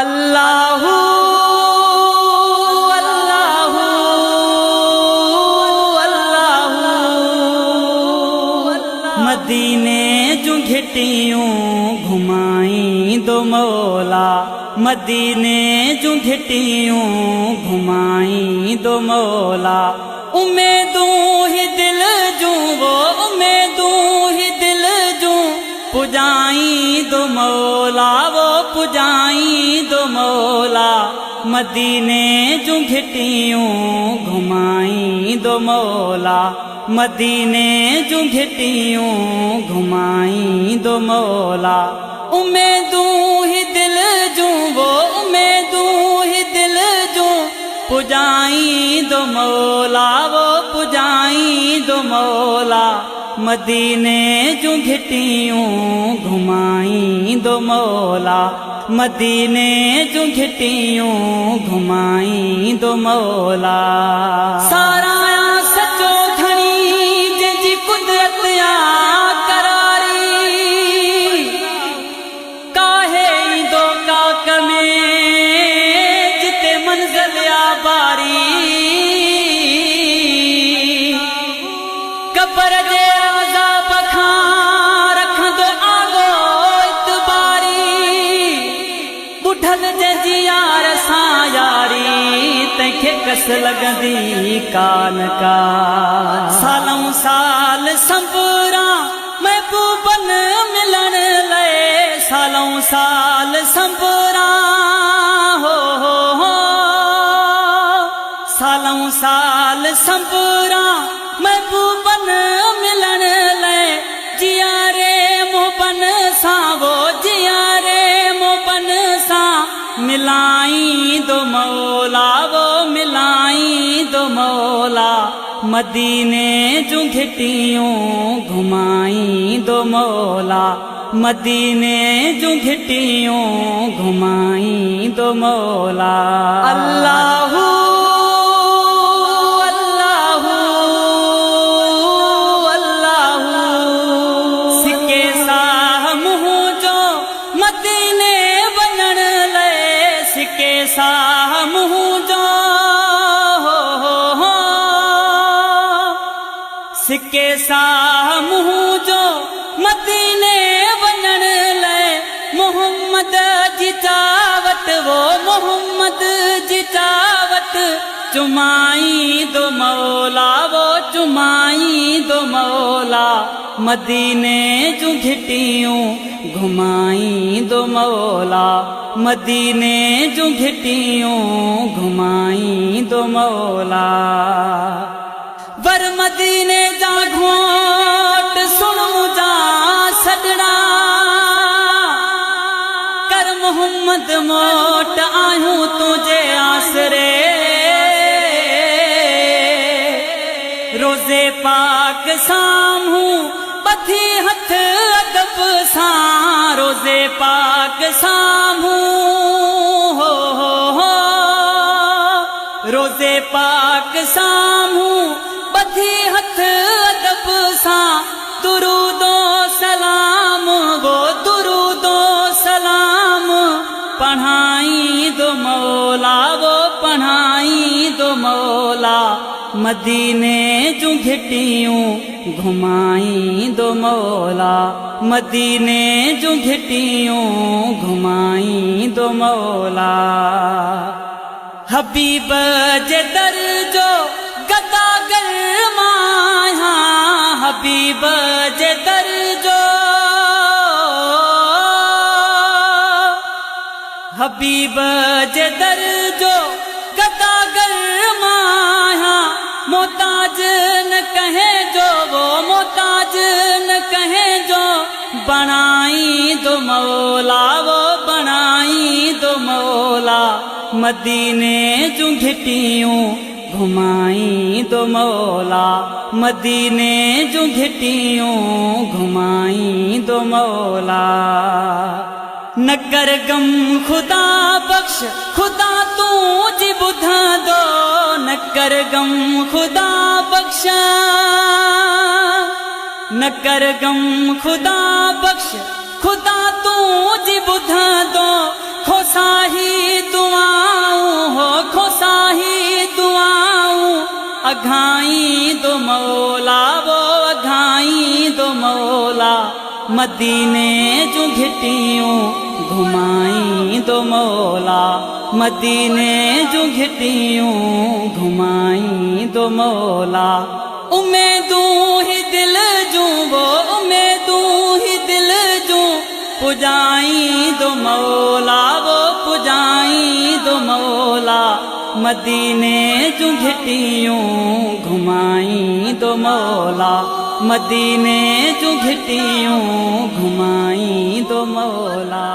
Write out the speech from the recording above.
الله الله الله مديني جون گهٽيون گهمائيندو مولا مديني جون گهٽيون گهمائيندو مولا اميدون هي دل جون وو اميدون هي دل جون پڄائيندو مولا وو پڄائيندو مولا مديني جون گهٽيون گهمائيندو مولا مديني جون گهٽيون گهمائيندو مولا اميدون هي دل جون وو اميدون هي دل جون پڄائيندو مولا وو پڄائيندو مولا مديني جون گهٽيون گهمائيندو مولا مديني جون گهٽيون گهمائيندو مولا. ساراهيان سچو ڌڻي جنهن جي قدرت آ قراري ڪاهي ايندو ڪاڪ ۾ جتي منزل آ باري. قبر جي عذاب کان رکندو آڳو اعتباري، ٻڍل جنهن جي يار سان ياري، تنهن کي ڪس لڳندي ڪا نه ڪا. سالئون سال سنبران محبوبن ملڻ لئه، سالئون سال سنبران هو هو هو. سالئون سال سنبران محبوبن ملڻ لئه جياري محبن سان وو جياري محبن سان ملائيندو مولا وو ملائيندو مولا مديني جون گهٽيون گهمائيندو مولا مديني جون گهٽيون گهمائيندو مولا. الله الله الله سڪي ساهه منهنجو مديني وڃڻ لئه سڪي ساهه منهنجو سڪي ساهه منهنجو مديني وڃڻ لئه محمد جي چاوت وو محمد جي چاوت چمائيندو مولا وو چمائيندو مولا مديني جون گهٽيون گهمائيندو مولا مديني جون گهٽيون گهمائيندو مولا. ور مديني جا گهوٽ سڻ منهنجا سڏڙا ڪر محمد موٽ آهيون تنهنجي آسري روضي پاڪ سامهون ٻڌي هٿ ادب سان روضي پاڪ سامهون هو هو هو. روضي پاڪ سامهون ٻڌي هٿ ادب سان درود و سلام وو درود و سلام پڙهائيندو مولا وو پڙهائيندو مولا مديني جون گهٽيون گهمائيندو مولا مديني جون گهٽيون گهمائيندو مولا. حبيب جي در جو گداگر مان آهيان حبيب جي در جو حبيب جي در جو گداگر مان آهيان محتاج نه ڪنهن جو وو محتاج نه ڪنهن جو بڻائيندو مولا وو بڻائيندو مولا. مديني جون گهٽيون گهمائيندو مولا مديني جون گهٽيون گهمائيندو مولا. نه ڪر غم خدا بخش خدا تون جي ٻڌندو نه ڪر غم خدا بخش نه ڪر غم خدا بخش خدا تون جي ٻڌندو کوساهي. اگهائيندو مولا وو اگهائيندو مولا مديني جون گهٽيون گهمائيندو مولا مديني جون گهٽيون گهمائيندو مولا اميدون هي دل جون وو اميدون هي دل جون پڄائيندو مولا وو پڄائيندو مولا مديني جون گهٽيون گهمائيندو مولا مديني جون گهٽيون گهمائيندو مولا.